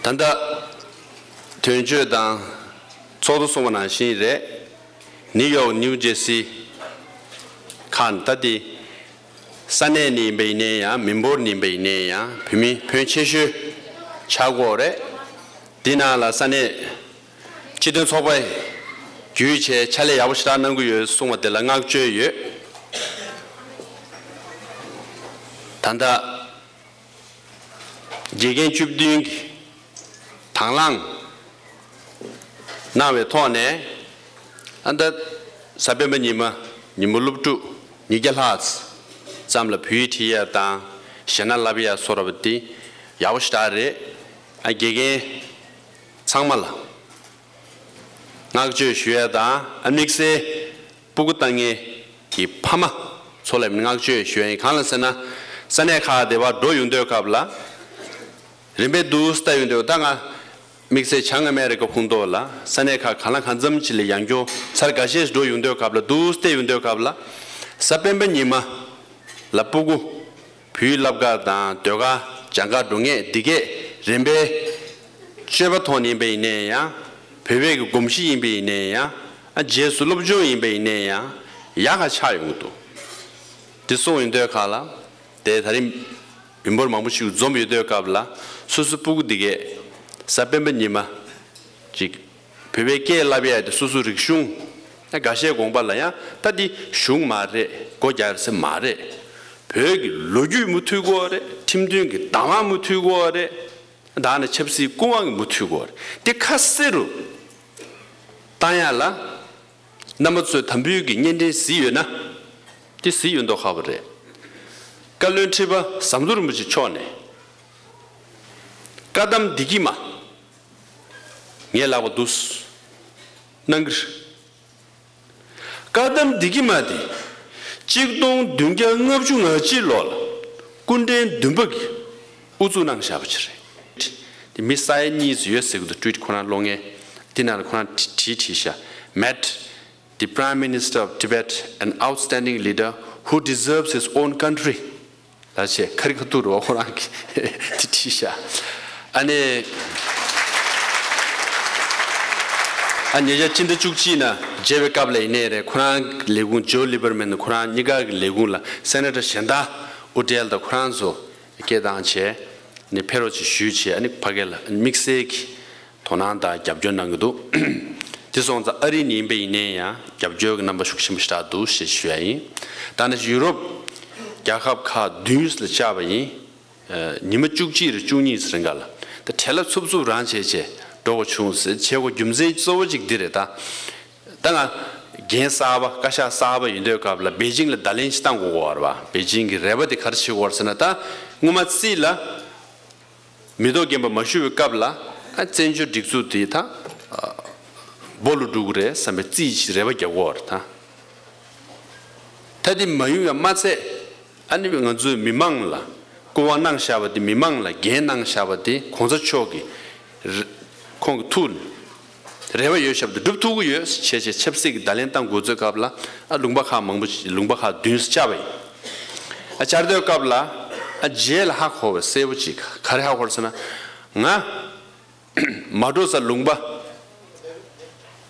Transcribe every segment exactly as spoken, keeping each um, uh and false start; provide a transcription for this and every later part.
ད་ལྟ་དོན་གཅོད་དང་ཚོགས་གཙོ་གསུངས་པ་ནང་བཞིན་རེད། ནིའུ་ཡོག་ནིའུ་ཇེར་སི་ཁག་ད་དེ་ས་གནས་ནས་ཡིན་པ་ཡིན་ནའི་ཡང་མི་འབོར་ནས་ཡིན་པ་ཡིན་ནའི་ཡང་བོད་མི་ཕོན་ཆེ་ཤོས་ཆགས་ཀྱི་ཡོད་རེད། དེ་ནང་ལ་ས་གནས་སྤྱི་མཐུན་ཚོགས་པ་བརྒྱུད་བྱས་ཕྱག་ལས་ཡག་པོ་ཞེ་དྲག་གནང་གི་ཡོད་གསུངས་པ་དེ་ལ་བསྔགས་བརྗོད་ཡོད། ད་ལྟ་དགེ་རྒན་བཅུ་བདུན་གྱིས་དང་བླངས་གནང་བའི་ཐོག་ནས། ཨ་ད་གཟའ་སྤེན་པ་ཉི་མ་ཉིན་མོ་སློབ་ཕྲུག་ཉིས་བརྒྱ་ལྷག་ཙམ་ལ་བོད་ཡིག་ཁྲིད་ཡ་དང་གཞས་སྣ་བསླབ་ཡ་སོགས་ར་བ་དེ་ཡག་པོ་ཞེ་དྲག་རེད། ཨ་དགེ་རྒན་ཚང་མ་ལ་བསྔགས་བརྗོད་ཞུ་ཡ་དང་། ཨ་དམིགས་བསལ་སྤུ་གུ་ལྟ་མཁན་གྱི་ཕ་མ་ཚོ་ལ་བསྔགས་བརྗོད་ཞུ་ཡ་ཡིན། གང་ལ་ཟེར་ན། ས་གནས་ཁག་དེ་བར་འགྲོ་ཡོང་དུས་སྐབས་ལ། རིམ་པས་འདུག་ལྟ་ཡོང་དུས། ད་ང་དམིགས་བསལ་བྱང་ཨ་མེ་རི་ཀ་ཁོངས་གཏོགས་ལ་ས་གནས་ཁག་གང་ལ་གང་འཚམ་ཅིག་ལ་ཡང་བསྐྱར་ཚར་འགའ་ཤས་འགྲོ་ཡོང་དུས་སྐབས་ལ། འདུག་ལྟ་ཡོང་དུས་སྐབས་ལ། གཟའ་སྤེན་པ་ཉི་མ་ལ་སྤུ་གུ་བོད་ཡིག་བསླབ་གར་དང་ཟློས་གར་སྦྱང་གར་འགྲོ་མཁན་འདི་གས་རིམ་པས་སྤྱོད་པ་ཐོག་ནས་ཡིན་པ་ཡིན་ནའི་ཡང་། བོད་པའི་གི་གོམས་གཤིས་ཡིན་པ་ཡིན་ནའི་ཡང་། ཨ་རྗེས་སུ་སློབ་སྦྱོང་ཡིན་པ་ཡིན་ནའི་ཡང་ཡག་ག་ཆགས་ཡོང་གི་འདུག་དེ་སོང་ཡོང་དུས་སྐབས་ལ། དེ་ད་རིང་མི་འབོར་མང་པོ་ཞིག་འཛོམས་ཡོད་དུས་སྐབས་ལ། སོ་སོའི་སྤུ་གུ་འདི་གས་གཟའ་སྤེན་པ་ཉི་མ་ཅིག་བོད་པའི་སྐད་བསླབ་ཡ་དེ། སོ་སོའི་རིག་གཞུང་། ཨ་འགའ་ཤས་དགོངས་པ་ལ་ཡང་ད་འདི་གཞུང་མ་རེད། སྒོ་རྒྱག་ས་མ་རེད། བོད་ཀྱི་ལོ་རྒྱུས་མུ་མཐུད་དགོས་རེད། ཁྲིམས་མཐུན་གྱི་བདག་དབང་མུ་མཐུད་དགོས་རེད། ད་ནི་ཆབ་སྲིད་སྐུ་དབང་གི་མུ་མཐུད་དགོས་རེད། དེ་ཁ་གསལ་རུ་བཏང་ཡ་ལ་རྣམ་པ་ཚོས་དམ་འབུལ་གྱི་བརྙན་འཕྲིན་གཟིགས་ཡོད་ན། དེ་གཟིགས་ཡོད་མདོག་ཁ་པོ་རེད། བཀའ་བློན་ཁྲི་པ་ཟམ་གདོང་རིན་པོ་ཆེ་མཆོག་ནས། བཀའ་གདམས་བདེ་སྐྱིད་མ་ངའི་ལག་པ་འདུག་གནང་གི་རེད། བཀའ་གདམས་བདེ་སྐྱིད་མ་དེ་གཅིག་སྟོང་བདུན་བརྒྱ་ལྔ་བཅུ་ང་གཅིག་ལོ་ལ་སྐུ་ཕྲེང་བདུན་པ་གིས་དབུ་འཛུགས་གནང་བཞག་པ་ཅིག་རེད། དེ་མི་ས་ཡ་གཉིས་ཙམ་ཡོད་ཟེར་གི་འདུག་ཊུ་ཝིཊ་ཁོ་རང་ཀློག་མཁན། དེ་ནང་ལ་ཁོ་རང་བྲིས་བྲིས་བཞག Met the Prime Minister of Tibet, an outstanding leader who deserves his own country. ལ་བྱས་ཁ་རི་ཁ་ཐུག་རོ་ཁོ་རང་གིས་དེ་བྲིས་ཤག་ཨ་ནི། ཨ་ཉེ་ཆར་སྤྱི་ཟླ་བཅུ་གཅིག་ནང་མཇལ་བའི་སྐབས་ལ་ཡིན་ནའི་རེད། ཁོ་རང་གི་ལས་ཁུངས་ཇོ་ལི་བར་མན་ཁོ་རང་གཉིས་ཀ་གི་ལས་ཁུངས་ལ་སེ་ནེ་ཊར་གཞན་དག་ཨུ་ཏེལ་དང་ཁོ་རང་ཚོ་སྐད་བཏང་བྱས་ནས་ཕེབས་རོགས་ཅིག་ཞུས་བྱས། ཨ་ནི་ཕ་གི་ལ་དམིགས་བསལ་གྱི་དོ་སྣང་དང་རྒྱབ་སྐྱོར་གནང་གི་འདུག་དེ་སོང་ཙང་ཨ་རི་ནས་ཡིན་པ་ཡིན་ནའི་ཡང་རྒྱབ་སྐྱོར་གྱི་རྣམ་པ་ཤུགས་ཆེན་པོ་ཞེ་དྲག་འདུག་ཞེས་ཞུ་ཡ་ཡིན། ད་ནི་ཡུ་རོབ་རྒྱལ་ཁབ་ཁག་བདུན་ལ་བཅར་བ་ཡིན། ཉི་མ་བཅུ་གཅིག་རེ་བཅུ་གཉིས་རིང་ག་ལ་ད་བྲེལ་བ་འཚུབ་འཚུབ་རང་བྱས་བྱས་འགྲོ་དགོས་བྱུང་ཟེར། བྱེད་དགོས་རྒྱུ་མཚན་གཙོ་བོ་གཅིག་འདི་རེད་ད། ད་ང་རྒན་གསར་པ་བཀའ་ཤག་གསར་པ་ཡིན་དུས་སྐབས་ལ་པེ་ཅིང་ལ་བརྡ་ལན་ཞིག་བཏང་དགོས་ཀྱི་ཡོད་རེད་པ། པེ་ཅིང་གི་རེ་བ་དེ་ག་རེ་བྱེད་དགོས་རེད་ཟེར་ན། ད་སྔོན་མ་རྩིས་ལ་མི་ཐོག་རྒན་པ་མ་ཞུ་བའི་སྐབས་ལ། ཨ་བཙན་བྱོལ་སྒྲིག་འཛུགས་དེ་ད་ཨ་སྦོ་ལོག་འགྲོ་གི་རེད་བསམ་པའི་རྩིས་ཞིག་རེ་བ་རྒྱག་གི་ཡོད་རེད་ད། ད་དེ་མ་ཡོང་ཡ་མ་ཚད། ཨ་ནི་ང་ཚོའི་མི་མང་ལ་སྐུ་དབང་གནང་བཞག་པ་དེ། མི་མང་ལ་འགན་གནང་བཞག་པ་དེ་གོང་ས་མཆོག་གིས་རེ་ཁོང་གི་ཐུགས་ནས་རེ་བ་ཡོད་བཞག་པ་དེ་སྒྲུབ་ཐུབ་ཀྱི་ཡོད་ཟེར་བྱས་བྱས་ཆབ་སྲིད་ཀྱི་བརྡ་ལན་བཏང་དགོས་ཚོད་སྐབས་ལ། ཨ་ལུང་པ་ཁག་མང་པོ་ཞིག་ལུང་པ་ཁག་བདུན་བཅར་བ་ཡིན། ཨ་བཅར་དུས་སྐབས་ལ། ཨ་རྗེས་ལ་ཧ་གོ་བ་གསལ་པོ་ཅིག་ག་རེ་ཧ་གོ་བ་རེད་ཟེར་ན། ང་མ་འགྲོ་ས་ལུང་པ་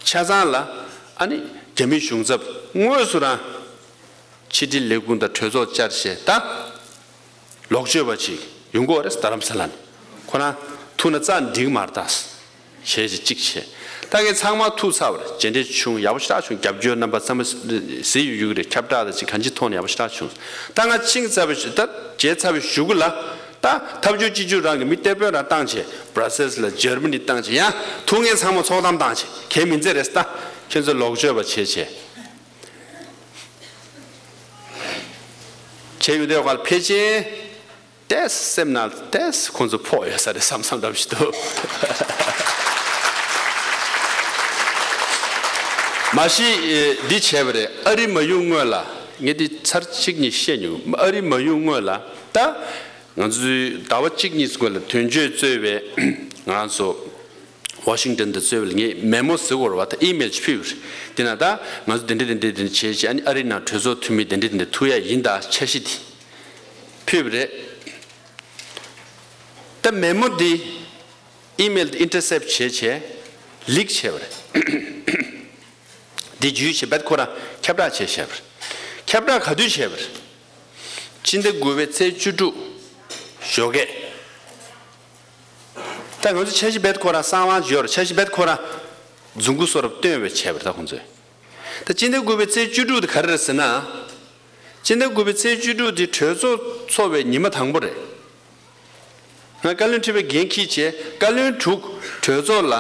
ཆ་ཚང་ལ་ཨ་ནི་རྒྱ་མི་གཞུང་ཚབ་དངོས་སུ་རང་ཕྱི་དྲིལ་ལས་ཁུངས་དང་གྲོས་ཚོགས་བཅར་བྱས། ད་ལོག་སྤྱོད་པ་ཅིག་ཡོང་གི་ཡོད་རེད་རྡ་རམ་ས་ལ་ནས། ཁོ་རང་ཐུག་ན་རྩ་འགྲིག་མ་རེད་ད་ཞེས་ཅིག་གཅིག་བྱས། ད་ངས་ཚང་མ་ཐུག་ཚར་བ་རེད། མཇལ་འཕྲད་བྱུང་། ཡག་པོ་ཞེ་དྲག་བྱུང་། རྒྱབ་སྐྱོར་རྣམ་པ་ཚང་མ་གཟིགས་ཡོད་ཡོད་ཀྱི་རེད། ཁྱབ་བསྒྲགས་དང་ཅིག་གང་ཅིའི་ཐོག་ནས་ཡག་པོ་ཞེ་དྲག་བྱུང་། ད་ང་ཕྱིན་ཚར་བའི་ད་མཇལ་ཚར་བའི་གཞུག་གུ་ལ། ད་ཐབས་ཇུས་གཅིག་གྱུར་རང་གི་མི་ཏེ་པོ་རང་བཏང་བྱས། བྷ་ར་སེལ་སི་ལ་འཇར་མ་ནི་བཏང་བྱས། ཡང་ཐུག་མཁན་ཚང་མ་ཚོགས་གཏམ་བཏང་བྱས། གལ་མི་འཛེམ་རེད། ད་ཁྱེད་ཚོ་ལོག་སྤྱོད་པ་བྱས་བྱས། བྱས་ཡོད་དུས་ཁ་ལ་ཕལ་ཆེར་ཏོག་ཙམ་སེམས་ནང་ཏོག་ཙམ་ཁོང་ཚོ་ཕོག་ཡོད་ས་རེད་བསམ་བསམ་འདྲ་པོ་ཞིག་འདུག་མ་གཞི་འདི་བྱས་པ་རེད། ཨ་རི་མ་ཡོང་སྔོན་ལ། ངས་འདི་ཚར་གཅིག་གཉིས་བཤད་མྱོང་། ཨ་རི་མ་ཡོང་སྔོན་ལ་ད། ང་ཚོའི་ཟླ་བ་གཅིག་གཉིས་སྔོན་ལ་དོན་གཅོད་གཙོས་པའི་ང་རང་ཚོ་ཝ་ཤིང་ཏན་དུ་གཙོས་པའི་ངས་མེ་མོ་ཟེར་བ་རེད་པ། ད་ཨི་མེལ་ཅིག་ཕུལ་བ་རེད། དེ་ན་ད་ང་ཚོ་དེ་འདྲ་དེ་འདྲ་དེ་འདྲ་བྱས་བྱས། ཨ་ནི་ཨ་རིའི་ནང་གྲོས་ཚོགས་འཐུས་མི་དེ་འདྲ་དེ་འདྲ་ཐུག་ཡ་ཡིན་ད་འཆར་གཞི་དེ་ཕུལ་བ་རེད། ད་མེ་མོ་འདི་ ཨི་མེལ་དེ་ཨིན་ཊར་སེབ་བྱས་བྱས་ལིག་བྱས་པ་རེད། འདི་བརྒྱུད་བྱས་རྦད་ཁོ་རང་ཁྱབ་བསྒྲགས་བྱས་བྱས་པ་རེད། ཁྱབ་བསྒྲགས་ག་དུས་བྱས་པ་རེད། སྤྱི་ཟླ་དགུ་པའི་ཚེས་བཅུ་དྲུག་ཞོགས་ཀས། ད་ང་ཚོ་འཆར་གཞི་རྦད་ཁོ་རང་གསང་བ་ཡོད་རེད། འཆར་གཞི་རྦད་ཁོ་རང་རྫུན་རྐུ་སོགས་རབ་བཏོན་པའི་བྱས་པ་རེད། ད་ཁོང་ཚོས། ད་སྤྱི་ཟླ་དགུ་པའི་ཚེས་བཅུ་དྲུག་དེ་ག་རེ་རེད་ཟེར་ན། སྤྱི་ཟླ་དགུ་པའི་ཚེས་བཅུ་དྲུག་དེ་གྲོས་ཚོགས་ཚོགས་པའི་ཉི་མ་དང་པོ་རེད། ང་བཀའ་བློན་ཁྲི་པའི་འགན་འཁྱེར་བྱས་བཀའ་བློན་དྲུག་གྲོས་ཚོགས་ལ་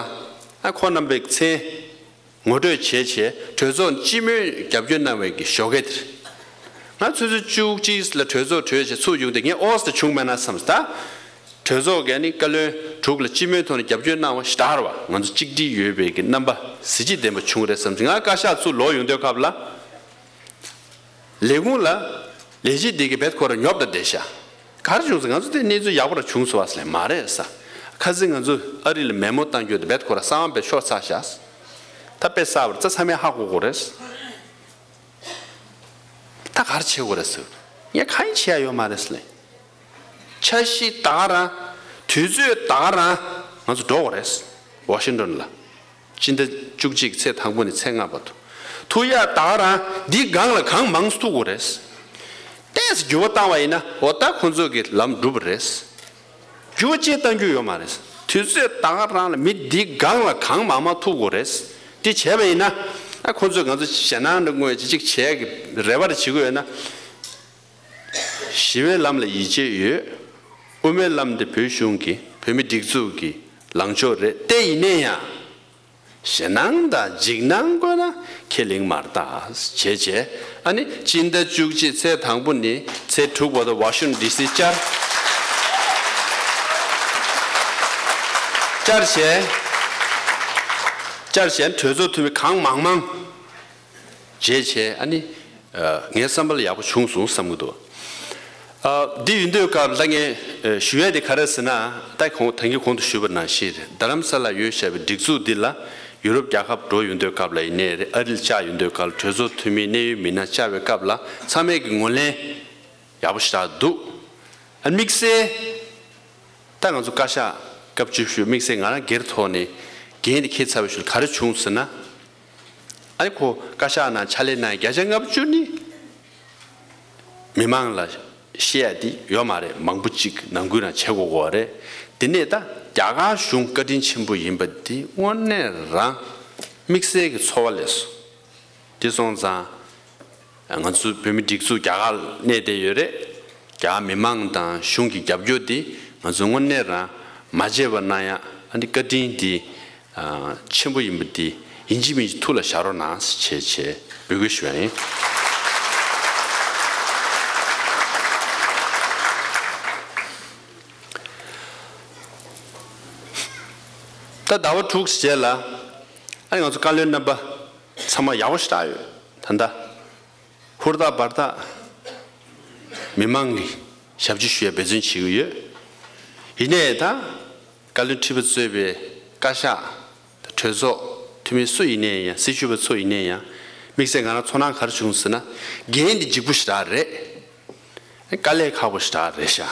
ཨ་ཁོང་རྣམ་པའི་མཚན་ངོ་སྤྲོད་བྱས་བྱས་གྲོས་ཚོགས་སྤྱི་མོས་རྒྱབ་སྐྱོར་གནང་བའི་གི་ཞོགས་ཀས་དེར། ང་ཆུ་ཚོད་བཅུ་གཅིག་ལ་གྲོས་ཚོགས་གྲོལ་བྱས་ཚུར་ཡོང་དུས་ངས་ཨོ་ཙི་བྱུང་མེད་ན་བསམས། ད་གྲོས་ཚོགས་ཀྱིས་ནི་བཀའ་བློན་དྲུག་ལ་སྤྱི་མོས་ཐོག་ནས་རྒྱབ་སྐྱོར་གནང་བ་ཞེ་དྲག་རེད་བ། ང་ཚོ་གཅིག་སྒྲིལ་ཡོད་པའི་གི་རྣམ་པ་གཟི་བརྗིད་ལྡན་པ་བྱུང་རེད་བསམས། ང་བཀའ་ཤག་ཚུར་ལོག་ཡོང་དུས་སྐབས་ལ། ལས་ཁུངས་ལ་ལས་བྱེད་འདི་གི་རྦད་ཁོ་རང་ཉོབ་ད་བསྡད་ཤག་ག་རེ་བྱུང་ཟེར། ང་ཚོ་དེ་གནས་ཚུལ་ཡག་པོ་ར་བྱུང་སོང་བ་ཟེར་ལབ་མ་རེད་ས། ཁ་སང་ང་ཚོ་ཨ་རི་ལ་མེ་མོ་བཏང་རྒྱུ་དེ་རྦད་ཁོ་རང་གསང་བ་རྦད་ཤོར་ཚར་ཤག་ད་དཔེ་གསར་པ་རྩ་ཚང་མས་ཧ་གོ་གོ་རེད། ད་ག་རེ་བྱེད་དགོས་རེད་ཟེར། ངས་གང་ཡང་བྱེད་ཡ་ཡོད་མ་རེད་ཟེར་ལབ། འཆར་གཞི་ད་ག་རང་། དུས་ཚོད་ད་ག་རང་། ང་ཚོ་འགྲོ་དགོས་རེད། ཝ་ཤིང་ཏོན་ལ། སྤྱི་ཟླ་བཅུ་གཅིག་ཚེས་དང་པོ་ནས་ཚེས་ལྔ་བར་དུ། ཐུག་ཡ་ད་ག་རང་འདི་སྒང་ལ་གང་མང་ཐུག་དགོས་རེད། ཏོག་ཙམ་འགྱུར་བ་བཏང་བ་ཡིན་ན་འོ་ད་ཁོང་ཚོ་གི་ལམ་འགྲུབ་པ་རེད། འགྱུར་བ་ཅི་གཏང་རྒྱུ་ཡོད་མ་རེད། དུས་ཚོད་ད་ག་རང་ལ་མི་འདི་སྒང་ལ་གང་མང་མང་ཐུག་དགོས་རེད། འདི་བྱས་པ་ཡིན་ན་ཨ་ཁོང་ཚོས་ང་ཚོ་ཞེད་སྣང་འདྲ་དངོས་ཅིག་ཅིག་བྱས་ཀྱི་རེ་བ་རེ་བྱེད་ཀྱི་ཡོད་ན། ཞི་བའི་ལམ་ལ་ཡིད་ཆེས་ཡོད། དབུ་མའི་ལམ་དེ་བོད་གཞུང་གི་བོད་མི་སྒྲིག་འཛུགས་ཀྱི་ལངས་ཕྱོགས་རེད། དེ་ཡིན་ན་ཡང་། ཞེད་སྣང་དང་འཇིགས་སྣང་བཀོད་ན་ཁས་ལེན་མ་རེད་ད་བྱས་བྱས། ཨ་ནི་སྤྱི་ཟླ་བཅུ་གཅིག་ཚེས་དང་པོ་ནས་ཚེས་དྲུག་བར་དུ་ཝ་ཤིང་ཊོན་ཌི་སི་བཅར། བཅར་བྱས། བཅར་བྱས་གྲོས་ཚོགས་འཐུས་མི་གང་མང་མང་། བྱས་བྱས་ཨ་ནི། ཨ། ངའི་བསམ་པ་ལ་ཡག་པོ་བྱུང་སོང་བསམ་གྱི་འདུག་ཨ། འདི་ཡིན་དུས་སྐབས་ལ་ངས་ཨ་ཞུ་ཡས་དེ་ག་རེ་ཟེར་ན། ད་གོང་ད་གིན་གོང་དུ་ཞུས་པ་ནང་བཞིན་རེད། རྡ་རམ་ས་ལ་ཡོད་བཞག་པའི་སྒྲིག་འཛུགས་འདི་ལ་ཡུ་རོབ་རྒྱལ་ཁབ་འགྲོ་ཡོང་དུས་སྐབས་ལ་ཡིན་ནའི་རེད། ཨ་རི་ལ་བཅར་ཡོང་དུས་སྐབས་ལ་གྲོས་ཚོགས་འཐུས་མི་གནད་ཡོད་མི་སྣ་བཅར་བའི་སྐབས་ལ་ཚང་མས་ཀྱི་ངོས་ལེན་ཡག་པོ་ཞེ་དྲག་འདུག་ཨ། དམིགས་བསལ། ད་ང་ཚོ་བཀའ་ཤག་སྐབས་བཅུ་བཞི་དམིགས་བསལ་ང་རང་སྒེར་ཐོག་ནས་འགན་དེ་འཁྱེར་ཚར་བའི་ཤུལ་ག་རེ་བྱུང་ཟེར་ན། ཨ་ནི་ཁོ་བཀའ་ཤག་ནང་ཕྱག་ལས་གནང་བརྒྱ་ཆ་ལྔ་བཅུ་ནི་མི་མང་ལ་བཤད་ཡ་དེ་ཡོད་མ་རེད། མང་པོ་ཅིག་ནང་ཁུལ་རང་བྱེད་དགོས་དགོས་པ་རེད། དེ་ནས་ད་རྒྱ་གར་གཞུང་བཀའ་དྲིན་ཆེན་པོ་ཡིན་པ་དེ་དངོས་གནས་རང་དམིགས་བསལ་གྱི་ཚོར་བ་སླེབས་སོང་། དེ་སོང་ཙང་། ང་ཚོ་བོད་མི་སྒྲིག་འཛུགས་རྒྱ་གར་ལ་གནས་བསྡད་ཡོད་རེད། རྒྱ་གར་མི་མང་དང་གཞུང་གི་རྒྱབ་སྐྱོར་འདི་ང་ཚོ་དངོས་གནས་རང་མ་བརྗེད་པ་གནང་ཡ། ཨ་ནི་བཀའ་དྲིན་འདི་ཨ་ཆེན་པོ་ཡིན་པ་འདི་ཡིན་གཅིག་མིན་གཅིག་ཐུགས་ལ་བཞག་རོགས་གནང་ཞེས་བྱས་འབོད་སྐུལ་ཞུ་ཡ་ཡིན། ད་ཟླ་བ་དྲུག་རྗེས་ལ་ཨ་ནི་ང་ཚོ་བཀའ་བློན་རྣམ་པ་ཚང་མ་ཡག་པོ་ཞེ་དྲག་ཡོད། ད་ལྟ། ཧུར་ཐག་འབད་ཐག་མི་མང་གི་ཞབས་ཕྱི་ཞུ་ཡ་འབད་བརྩོན་བྱེད་ཀྱི་ཡོད། ཡིན་ནའི་ད་བཀའ་བློན་ཁྲི་པ་གཙོས་པའི་བཀའ་ཤག་གྲོས་ཚོགས་འཐུས་མི་སུ་ཡིན་ནའི་ཡང་། སྲི་ཞུ་བ་ཚོ་ཡིན་ནའི་ཡང་། དམིགས་བསལ་ང་རང་ཚོར་སྣང་ག་རེ་བྱུང་ཟེར་ན། འགན་འདི་ལྗིད་པོ་ཞེ་དྲག་རེད། དཀའ་ལས་ཁག་པོ་ཞེ་དྲག་རེད་ཤག་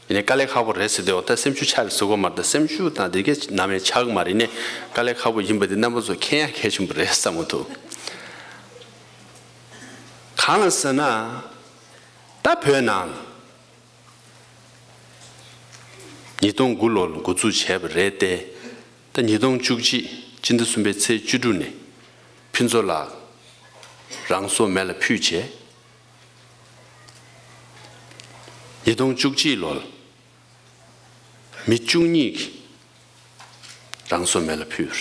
ཡིན་ནའི་དཀའ་ལས་ཁག་པོ་རེད་ཟེར་དུས་འོ་ད་སེམས་ཤུགས་ཆག་གི་བཟོ་གི་མ་རེད། ད་སེམས་ཤུགས་དང་དེ་གས་ནམ་ཡང་ཆག་གི་མ་རེད། ཡིན་ནའི་དཀའ་ལས་ཁག་པོ་ཡིན་པ་དེ་རྣམ་པ་ཚོ་མཁྱེན་ཡ་གལ་ཆེན་པོ་རེད་བསམ་གྱི་འདུག་གང་ལ་ཟེར་ན། ད་བོད་ནང་ཉིས་སྟོང་དགུ་ལོར་འགོ་འཛུགས་བྱས་པ་རེད་དེ། ད་ཉིས་སྟོང་བཅུ་གཅིག་སྤྱི་ཟླ་གསུམ་པའི་ཚེས་བཅུ་དྲུག་ནས་ཕུན་ཚོགས་ལགས་རང་སྲོག་མེ་ལ་ཕུལ་བྱས། ཉིས་སྟོང་བཅུ་གཅིག་ལོར་མི་བཅུ་གཉིས་ཀྱིས་རང་སྲོག་མེ་ལ་ཕུལ།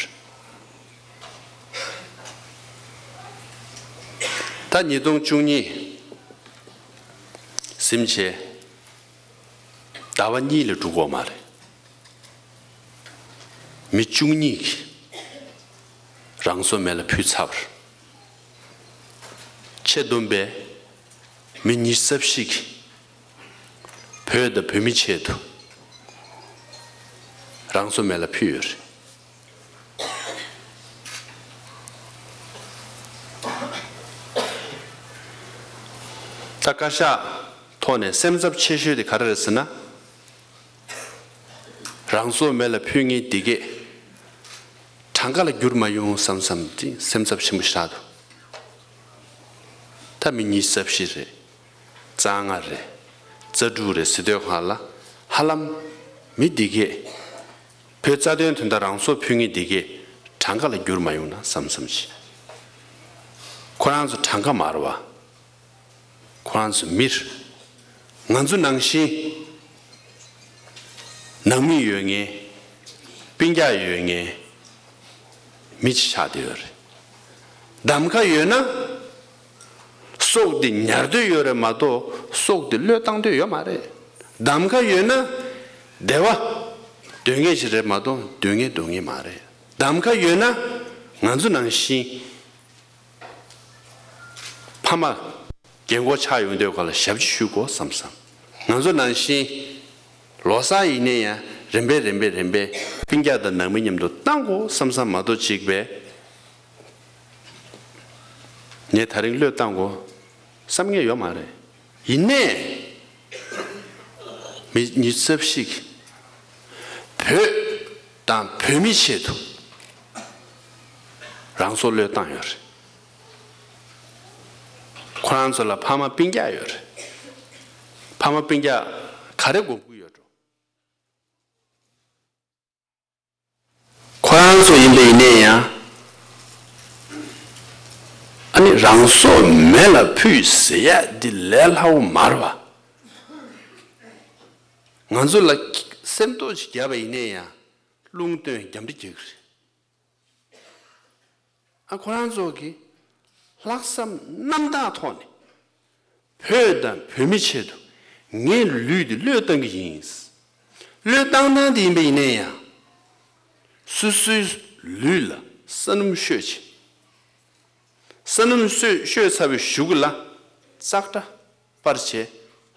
ད་ཉིས་སྟོང་བཅུ་གཉིས་ཟིན་བྱས་ཟླ་བ་གཉིས་ལས་འགྲོ་གི་ཡོད་མ་རེད། མི་བཅུ་གཉིས་ཀྱིས་རང་སྲོག་མེ་ལ་ཕུལ་ཚར་བ་རེད། ཆེས་བསྡོམས་པས་མི་ཉི་ཤུ་རྩ་བཞི་གིས་བོད་དང་བོད་མིའི་ཆེད་དུ་རང་སྲོག་མེ་ལ་ཕུལ་ཡོད་རེད། ད་བཀའ་ཤག་ཐོག་ནས་སེམས་འཚབ་ཆེ་ཤོས་དེ་ག་རེ་རེད་ཟེར་ན། རང་སྲོག་མེ་ལ་ཕུལ་མཁན་འདི་གས་གྲངས་ཀ་ལ་འགྱུར་མ་ཡོང་བསམ་བསམ་དེ་སེམས་འཚབ་ཆེན་པོ་ཞིག་རག་འདུག་ད་མི་ཉི་ཤུ་རྩ་བཞི་རེད། རྩ་ལྔ་རེད། རྩ་དྲུག་རེད་ཟེར་དུས་སྒང་ལ་ཧ་ལམ་མི་འདི་གས་བོད་རྩ་དོན་དོན་དག་རང་སྲོག་ཕུལ་མཁན་འདི་གས་གྲངས་ཀ་ལ་འགྱུར་མ་ཡོང་ན་བསམ་བསམ་ཞིག་ཁོ་རང་ཚོ་གྲངས་ཀ་མ་རེད་བ། ཁོ་རང་ཚོ་མི་རེད། ང་ཚོ་ནང་བཞིན་ནང་མི་ཡོད་མཁན། སྤུན་ཀྱག་ཡོད་མཁན་མི་ཅིག་ཆགས་བསྡད་ཡོད་རེད། གདམ་ག་ཡོད་ན་སྲོག་འདི་ཉར་འདོད་ཡོད་རེད་མ་གཏོགས་སྲོག་འདི་བློས་བཏང་འདོད་ཡོད་མ་རེད། གདམ་ག་ཡོད་ན་བདེ་བ་འདོད་མཁན་ཞིག་རེད་མ་གཏོགས་སྡུག་བསྔལ་འདོད་མཁན་མ་རེད། གདམ་ག་ཡོད་ན་ང་ཚོ་ནང་བཞིན་ཕ་མ་རྒན་གོག་ཆགས་ཡོང་དུས་སྒང་ལ་ཞབས་ཕྱི་ཞུ་དགོས་བསམ་བསམ། ང་ཚོ་ནང་བཞིན་ལོ་གསར་ཡིན་ནའི་ཡང་རིམ་པས་རིམ་པས་རིམ་པས་སྤུན་ཀྱག་དང་ནང་མི་མཉམ་དུ་བཏང་དགོས་བསམ་བསམ་མ་གཏོགས་གཅིག་པས་ངས་ད་རིང་བློས་བཏང་དགོས་བསམ་མཁན་ཡོད་མ་རེད། ཡིན་ནའི་མི་ཉི་ཤུ་རྩ་བཞི་གིས་བོད་དང་བོད་མིའི་ཆེད་དུ་རང་སྲོག་བློས་བཏང་ཡོད་རེད། ཁོ་རང་ཚོ་ལ་ཕ་མ་སྤུན་ཀྱག་ཡོད་རེད། ཕ་མ་སྤུན་ཀྱག་ག་རེ་དགོངས་ཀྱི་ཡོད་འགྲོ། ཁོ་རང་ཚོ་ཡིན་པ་ཡིན་ནའི་ཡང་། ཨ་ནི་རང་སྲོག་མེ་ལ་ཕུལ་ཟེར་ཡ་འདི་ལས་སླ་བོ་མ་རེད་བ། ང་ཚོ་ལ་སེམས་ཐག་ཅིག་བརྒྱབ་པ་ཡིན་ནའི་ཡང་རླུང་བཏོན་རྒྱབ་འདྲེ་རྒྱག་གི་རེད། ཨ་ཁོ་རང་ཚོ་གིས་ལྷག་བསམ་རྣམ་དག་ཐོག་ནས་བོད་དང་བོད་མིའི་ཆེད་དུ་ངའི་ལུས་འདི་བློས་བཏང་གི་ཡིན། བློས་བཏང་སྟངས་དེ་ཡིན་པ་ཡིན་ནའི་ཡང་། སོ་སོའི་ལུས་ལ་ས་སྣུམ་བཤོས་བྱས། ས་སྣུམ་བཤོས་བཤོས་ཚར་བའི་གཞུག་ལ་ཙག་སྒྲ་སྤར་བྱས་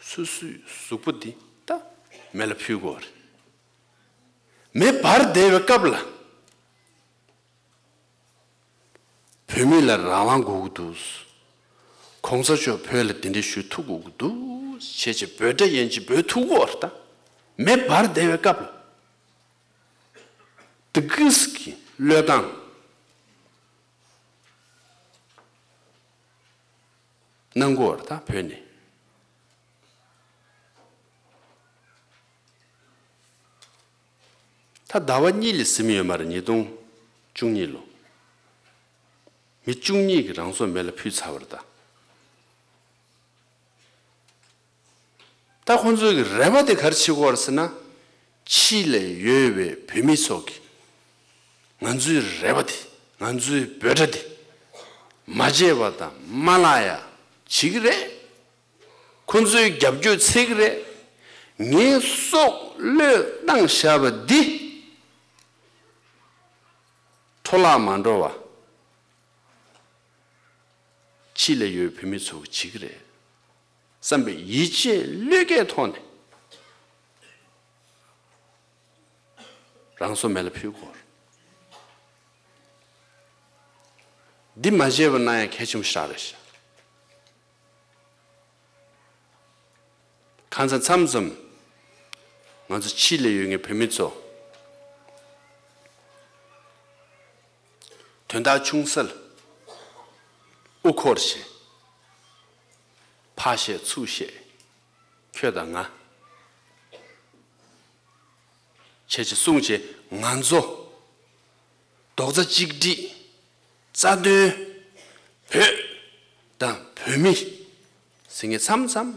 སོ་སོའི་གཟུགས་པོ་འདི་ད་མེ་ལ་ཕུལ་དགོས་རེད། མེ་འབར་བསྡད་པའི་སྐབས་ལ། བོད་མི་ལ་རང་དབང་དགོས་ཀྱི་འདུག་གོང་ས་མཆོག་བོད་ལ་གདན་འདྲེན་ཞུ་ཐུབ་དགོས་ཀྱི་འདུག་བྱས་བྱས་འབོད་སྒྲ་ཡན་ཆད་འབོད་ཐུབ་ཀྱི་ཡོད་རེད་ད། མེ་འབར་བསྡད་པའི་སྐབས་ལ། དེ་གིས་ཀྱི་བློས་བཏང་གནང་དགོས་རེད་ད་བོད་ནས། ད་ཟླ་བ་གཉིས་ལས་ཟིན་ཡོད་མ་རེད། ཉིས་སྟོང་བཅུ་གཉིས་ལོ། མི་བཅུ་གཉིས་ཀྱིས་རང་སྲོག་མེ་ལ་ཕུལ་ཚར་བ་རེད་ད། ད་ཁོང་ཚོའི་གི་རེ་བ་དེ་ག་རེ་བྱེད་ཀྱི་ཡོད་རེད་ཟེར་ན། ཕྱི་ལ་ཡོད་པའི་བོད་མི་ཚོ་གིས་ང་ཚོའི་རེ་བ་དེ་ང་ཚོའི་འབོད་སྒྲ་དེ་མ་བརྗེད་པ་དང་མ་བརླག་ཡ་བྱེད་ཀྱི་རེད། ཁོང་ཚོའི་རྒྱབ་སྐྱོར་འཚོལ་གྱི་རེད། ངའི་སྲོག་བློས་བཏང་བཞག་པ་འདི་འཕྲོ་བརླག་མ་འགྲོ་བ། ཕྱི་ལ་ཡོད་བོད་མི་ཚོ་གིས་བྱེད་ཀྱི་རེད་བསམ་པའི་ཡིད་ཆེས་བློས་འགེལ་ཐོག་ནས་རང་སྲོག་མེ་ལ་ཕུལ་དགོས། འདི་མ་བརྗེད་པ་གནང་ཡ་གལ་ཆེན་པོ་ཞིག་རེད་ཤག་གང་ཟག་མཚམས་མཚམས་ང་ཚོ་ཕྱི་ལ་ཡོད་མཁན་བོད་མི་ཚོ་དོན་དག་ཆུང་ས་ལ་དབུ་འཁོར་བྱས། ཕར་བཤད་ཚུར་བཤད། ཁྱོད་དང་ང་བྱས་བྱས་གསུངས་བྱས་ང་ཚོ་རྡོག་རྩ་གཅིག་སྒྲིལ། རྩ་དོན་བོད་དང་བོད་མི་ཟེར་མཁན་མཚམས་མཚམས་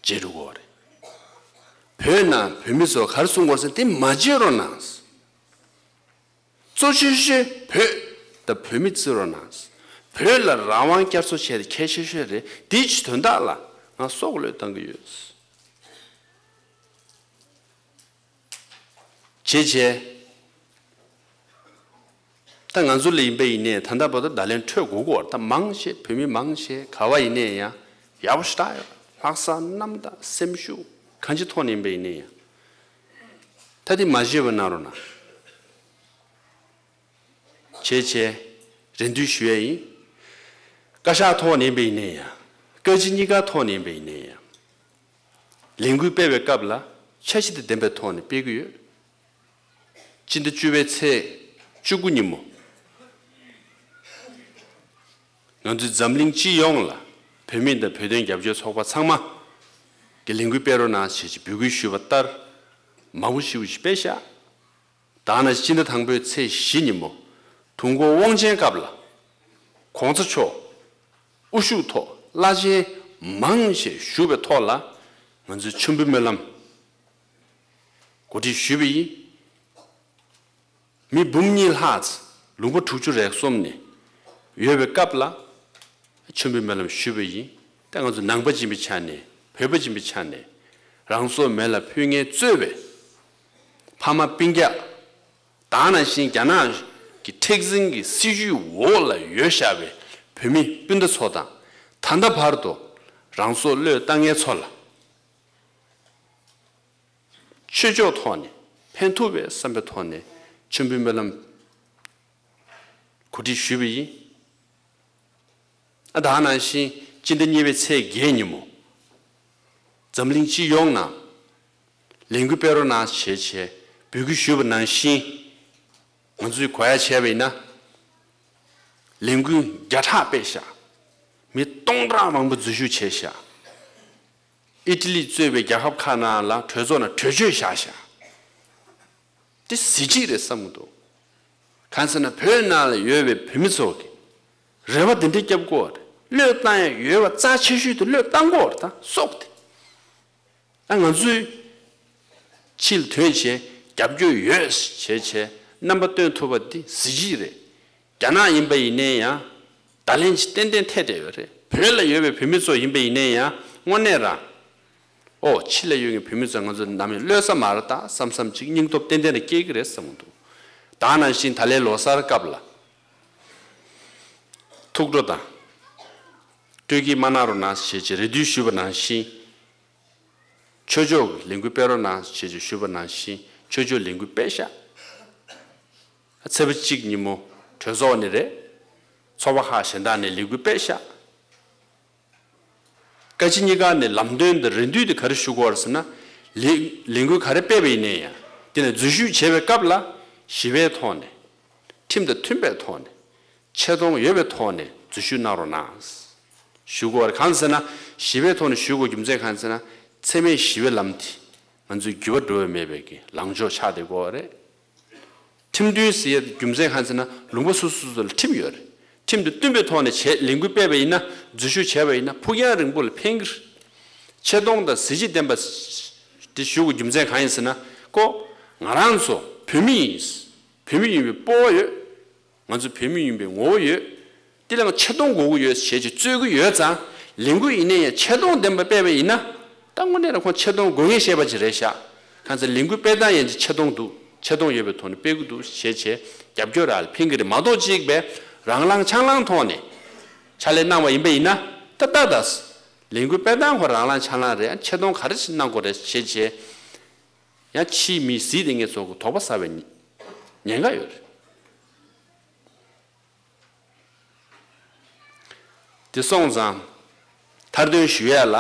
བརྗེད་འགྲོ་གི་ཡོད་རེད། བོད་ནང་བོད་མི་ཚོ་ག་རེ་གསུང་གི་ཡོད་རེད་ཟེར་ན་དེ་མ་བརྗེད་རོགས་གནང་། གཙོ་ཆེ་ཤོས་བོད་དང་བོད་མི་བརྩི་རོགས་གནང་། བོད་ལ་རང་དབང་བསྐྱར་གསོ་བྱས་ཏེ་གལ་ཆེ་ཤོས་རེད། དེའི་ཕྱིའི་དོན་དག་ལ་ང་སྲོག་བློས་བཏང་གི་ཡོད། བྱས་བྱས། ད་ང་ཚོ་ལ་ཡིན་པ་ཡིན་ནའི་ད་ལྟ་བར་དུ་བརྡ་ལན་འཕྲོད་དགོས་ཀྱི་ཡོད་རེད། ད་མང་ཆེ་བོད་མི་མང་ཆེ་ག་བ་ཡིན་ནའི་ཡང་ཡག་པོ་ཞེ་དྲག་ཡོད། ལྷག་བསམ་རྣམ་དག་སེམས་ཤུགས་གང་ཅིའི་ཐོག་ནས་ཡིན་པ་ཡིན་ནའི་ཡང་། ད་དེ་མ་བརྗེད་པ་གནང་རོགས་གནང་། བྱས་བྱས། རེ་འདུན་ཞུ་ཡ་ཡིན། བཀའ་ཤག་ཐོག་ནས་ཡིན་པ་ཡིན་ནའི་ཡང་། བཀའ་སྤྱི་གཉིས་ཀ་ཐོག་ནས་ཡིན་པ་ཡིན་ནའི་ཡང་། ལས་འགུལ་སྤེལ་བའི་སྐབས་ལ་འཆར་གཞི་དང་ལྡན་པའི་ཐོག་ནས་སྤེལ་གྱི་ཡོད། སྤྱི་ཟླ་བཅུ་པའི་ཚེས་བཅུ་དགུ་ཉིན་མོ། ང་ཚོའི་འཛམ་གླིང་སྤྱི་ཡོངས་ལ་བོད་མི་དང་བོད་དོན་རྒྱབ་སྐྱོར་ཚོགས་པ་ཚང་མ་གི་ལས་འགུལ་སྤེལ་རོགས་གནང་ཞེས་འབོད་སྐུལ་ཞུས་པ་ལྟར། མང་པོ་ཞེ་པོ་ཞིག་སྤེལ་ཤག་ད་ནི་སྤྱི་ཟླ་དང་པོའི་ཚེས་བཞི་ཉིན་མོ། དུས་འཁོར་དབང་ཆེན་སྐབས་ལ་གོང་ས་མཆོག་དབུ་བཞུགས་ཐོག་བླ་ཆེན་མང་ཞིག་བཞུགས་པའི་ཐོག་ལ་ང་ཚོས་མཆོད་འབུལ་སྨོན་ལམ་གོ་སྒྲིག་ཞུས་པ་ཡིན། མི་འབུམ་གཉིས་ལྷག་ཙམ་ལུང་པ་དྲུག་ཅུ་རེ་གསུམ་ནས་ཡོད་པའི་སྐབས་ལ་མཆོད་འབུལ་སྨོན་ལམ་ཞུས་པ་ཡིན། ད་ང་ཚོ་ནང་པ་ཡིན་པའི་ཆ་ནས། བོད་པ་ཡིན་པའི་ཆ་ནས་རང་སྲོག་མེ་ལ་ཕུལ་མཁན་གཙོས་པའི་ཕ་མ་སྤུན་ཀྱག་ད་ནང་བཞིན་རྒྱ་ནག་གི་མཁྲེགས་འཛིན་གྱི་སྲིད་བྱུས་འོག་ལ་ཡོད་བཞག་པའི་བོད་མི་སྤུན་ཟླ་ཚོ་དང་། ད་ལྟ་བར་དུ་རང་སྲོག་བློས་བཏང་མཁན་ཚོ་ལ་ཆོས་ཕྱོགས་ཐོག་ནས་ཕན་ཐོགས་པའི་བསམ་པའི་ཐོག་ནས་མཆོད་འབུལ་སྨོན་ལམ་གོ་སྒྲིག་ཞུས་པ་ཡིན། ཨ། ད་ནང་བཞིན་སྤྱི་ཟླ་གཉིས་པའི་ཚེས་བརྒྱད་ཉིན་མོ། འཛམ་གླིང་སྤྱི་ཡོངས་ནང་ལས་འགུལ་སྤེལ་རོགས་གནང་ཞེས་བྱས་འབོད་སྐུལ་ཞུས་པ་ནང་བཞིན། ང་ཚོས་གོ་ཡ་བྱས་པ་ཡིན་ན། ལས་འགུལ་བརྒྱ་ཕྲག་སྤེལ་ཤག་མི་སྟོང་ཕྲག་མང་པོ་འཛུལ་ཞུགས་བྱས་ཤག་ཨི་ཊ་ལི་གཙོས་པའི་རྒྱལ་ཁབ་ཁག་ནང་ལ་གྲོས་ཚོགས་ནང་གྲོས་ཆོད་བཞག་ཤག་དེ་གཟི་བརྗིད་རེད་བསམ་གྱི་འདུག་གང་ཟེར་ན་བོད་ནང་ལ་ཡོད་པའི་བོད་མི་ཚོ་གིས་རེ་བ་དེ་འདྲའི་བརྒྱབ་ཀྱི་ཡོད་རེད། བློས་བཏང་ཡ་ཡོད་པ་རྩ་ཆེ་ཤོས་དེ་བློས་བཏང་གི་ཡོད་རེད། ད་སྲོག་དེ། ཨ། ང་ཚོས་ཕྱི་ལ་ཐོན་བྱས་རྒྱབ་སྐྱོར་ཡོད་བྱས་བྱས་རྣམ་པ་སྟོན་ཐུབ་པ་འདི་གཟི་བརྗིད་རེད། རྒྱ་ནག་ཡིན་པ་ཡིན་ནའི་ཡང་བརྡ་ལན་ཅིག་ཏན་ཏན་ཐེབས་བསྡད་ཡོད་རེད། བོད་ལ་ཡོད་པའི་བོད་མི་ཚོ་ཡིན་པ་ཡིན་ནའི་ཡང་དངོས་གནས་རང་། ཨོ། ཕྱི་ལ་ཡོད་མཁན་བོད་མི་ཚོ་ང་ཚོ་ནམ་ཡང་གློད་ས་མ་རེད་ད་བསམ་བསམ་ཅིག་སྙིང་སྟོབས་ཏན་ཏན་རེ་སྐྱེ་གི་རེད་བསམ་གྱི་འདུག་ད་ནང་བཞིན་ད་ལོའི་ལོ་གསར་སྐབས་ལ་ཐུགས་སྤྲོ་དང་སྤྲོ་སྐྱིད་མ་གནང་རོགས་གནང་ཞེས་བྱས་རེ་འདུན་ཞུས་པ་ནང་བཞིན། ཆོས་ཕྱོགས་ཀྱི་ལས་འགུལ་སྤེལ་རོགས་གནང་ཞེས་བྱས་ཞུས་པ་ནང་བཞིན་ཆོས་ཕྱོགས་ལས་འགུལ་སྤེལ་ཤག་ཚེས་པ་གཅིག་ཉིན་མོ་གྲོས་ཚོགས་ནས་རེད། ཚོགས་པ་ཁག་གཞན་དག་ནས་ལས་འགུལ་སྤེལ་ཤག་བཀའ་སྤྱི་གཉིས་ཀ་ནས་ལམ་སྟོན་དང་རེ་འདུན་དེ་ག་རེ་ཞུ་དགོས་རེད་ཟེར་ན། ལས་ལས་འགུལ་ག་རེ་སྤེལ་བ་ཡིན་ནའི་ཡང་དེ་ནས་འཛུལ་ཞུགས་བྱེད་པའི་སྐབས་ལ་ཞི་བའི་ཐོག་ནས། ཁྲིམས་དང་མཐུན་པའི་ཐོག་ནས། ཆེ་མཐོང་ཡོད་པའི་ཐོག་ནས་འཛུལ་ཞུགས་གནང་རོགས་གནང་། ཞུ་དགོས་པ་རེད། གང་ཟེར་ན་ཞི་བའི་ཐོག་ནས་ཞུ་དགོས་རྒྱུ་མཚན་གང་ཟེར་ན། འཚེ་མེད་ཞི་བའི་ལམ་དེ་ང་ཚོའི་འགྱུར་བ་འགྲོ་བ་མེད་པའི་གི་ལངས་ཕྱོགས་ཆགས་བསྡད་ཀྱི་ཡོད་རེད། ཁྲིམས་མཐུན་ཟེར་ཡའི་རྒྱུ་མཚན་གང་ཟེར་ན་ལུང་པ་སོ་སོ་སོ་ལ་ཁྲིམས་ཡོད་རེད། ཁྲིམས་དང་མཐུན་པའི་ཐོག་ནས་བྱས་ལས་འགུལ་སྤེལ་བ་ཡིན་ན། འཛུལ་ཞུགས་བྱས་པ་ཡིན་ན་ཕུགས་རྒྱང་རིང་པོ་ལ་ཕན་གི་རེད། ཆེ་མཐོང་དང་གཟི་བརྗིད་ལྡན་པ་དེ་ཞུ་དགོས་རྒྱུ་མཚན་གང་ཡིན་ཟེར་ན། ཀོ། ང་རང་ཚོ་བོད་མི་ཡིན། བོད་མི་ཡིན་པའི་སྤོབས་པ་ཡོད། ང་ཚོ་བོད་མི་ཡིན་པའི་ངོ་བོ་ཡོད། དེ་ལ་ཆེ་མཐོང་དགོས་ཀྱི་ཡོད་ཞེས་ཀྱི་རྩོད་ཀྱི་ཡོད་ཙང་། ལས་འགུལ་ཡིན་ནའི་ཡང་ཆེ་མཐོང་ལྡན་པ་སྤེལ་བ་ཡིན་ན། ད་དངོས་གནས་ལ་ཁོང་ཆེ་མཐོང་དགོས་ངེས་ཤེས་པ་ཅིག་རེད་ཤག་གང་ཟེར་ལས་འགུལ་སྤེལ་སྟངས་ཡན་ཆད་ཆེ་མཐོང་འདུག་ཆེ་མཐོང་ཡོད་པའི་ཐོག་ནས་སྤེལ་གྱི་འདུག་ཞེས་བྱས་རྒྱབ་སྐྱོར་རག་ལ་ཕན་གྱི་རེད་མ་གཏོགས། གཅིག་པའི་རང་ལངས་ཆང་ལངས་ཐོག་ནས་ཕྱག་ལས་གནང་བ་ཡིན་པ་ཡིན་ན། ད་ལྟ་ད་ལས་འགུལ་སྤེལ་སྟངས་ཁོ་རང་ལངས་ཆང་ལངས་རེད། ཆེ་མཐོང་ག་རེ་ཞིག་གནང་དགོས་རེད་ཞེས་བྱས། ཡང་ཕྱིའི་མི་གཟིགས་དེ་ངས་ཚོ་གི་དོགས་པ་ཟ་བའི་ཉེན་ཁ་ཡོད་རེད། དེ་སོང་ཙང་མཐར་དོན་ཞུ་ཡ་ལ།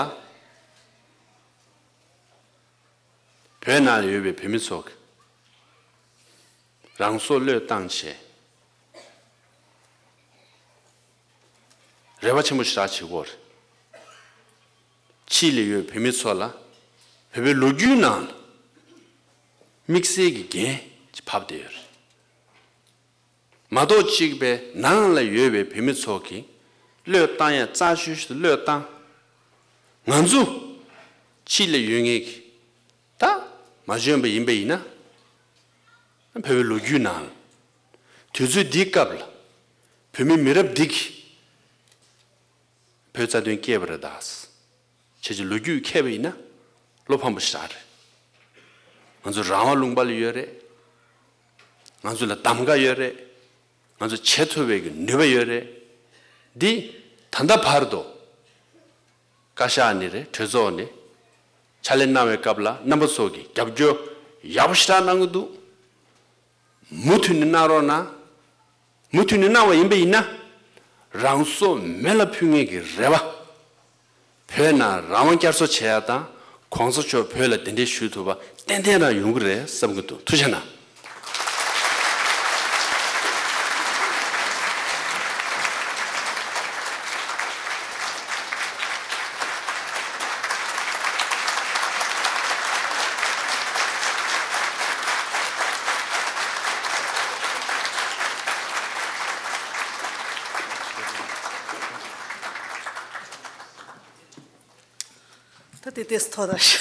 བོད་ནང་ལ་ཡོད་པའི་བོད་མི་ཚོ་གིས་རང་སྲོག་བློས་བཏང་བྱས། རེ་བ་ཆེན་པོ་ཞེ་དྲག་བྱེད་ཀྱི་ཡོད་རེད། ཕྱི་ལ་ཡོད་བོད་མི་ཚོ་ལ་བོད་པའི་ལོ་རྒྱུས་ནང་ལ་དམིགས་བསལ་གྱི་འགན་ཅིག་བབས་བསྡད་ཡོད་རེད། མ་གཏོགས་གཅིག་པའི་ནང་ལ་ཡོད་པའི་བོད་མི་ཚོ་གིས་བློས་བཏང་ཡ་རྩ་ཆེ་ཤོས་དེ་བློས་བཏང་། ང་ཚོ་ཕྱི་ལ་ཡོད་མཁན་གྱི་ད་མ་འཇོན་པ་ཡིན་པ་ཡིན་ན། བོད་པའི་ལོ་རྒྱུས་ནང་ལ་དུས་ཚོད་འདིའི་སྐབས་ལ་བོད་མི་མི་རབས་འདི་གིས་བོད་རྩ་དོན་སྐྱེལ་བ་རེད་ད། ཁྱེད་ཀྱི་ལོ་རྒྱུས་མཁས་པ་ཡིན་ན་བློ་ཕམ་པོ་ཞེ་དྲག་རེད། ང་ཚོ་རང་དབང་ལུང་པ་ལ་ཡོད་རེད། ང་ཚོ་ལ་གདམ་ག་ཡོད་རེད། ང་ཚོ་བྱེད་ཐུབ་པའི་གི་ནུས་པ་ཡོད་རེད། འདི་ད་ལྟ་བར་དུ་བཀའ་ཤག་ནས་རེད། གྲོས་ཚོགས་ནས་ཕྱག་ལས་གནང་བའི་སྐབས་ལ་རྣམ་པ་ཚོ་གིས་རྒྱབ་སྐྱོར་ཡག་པོ་ཞེ་དྲག་གནང་གི་འདུག་མུ་མཐུད་ནས་གནང་རོགས་གནང་། མུ་མཐུད་ནས་གནང་བ་ཡིན་པ་ཡིན་ན། རང་སྲོག་མེ་ལ་ཕུལ་མཁན་གྱི་རེ་བ། བོད་ནང་རང་དབང་བསྐྱར་གསོ་བྱེད་ཡ་དང་གོང་ས་མཆོག་བོད་ལ་གདན་འདྲེན་ཞུ་ཐུབ་པ་ཏན་ཏན་རང་ཡོང་གི་རེད་བསམ་གྱི་འདུག་ཐུགས་རྗེ་གནང་། ཏེ་ཏེས་ཐོ་ད་ཤ།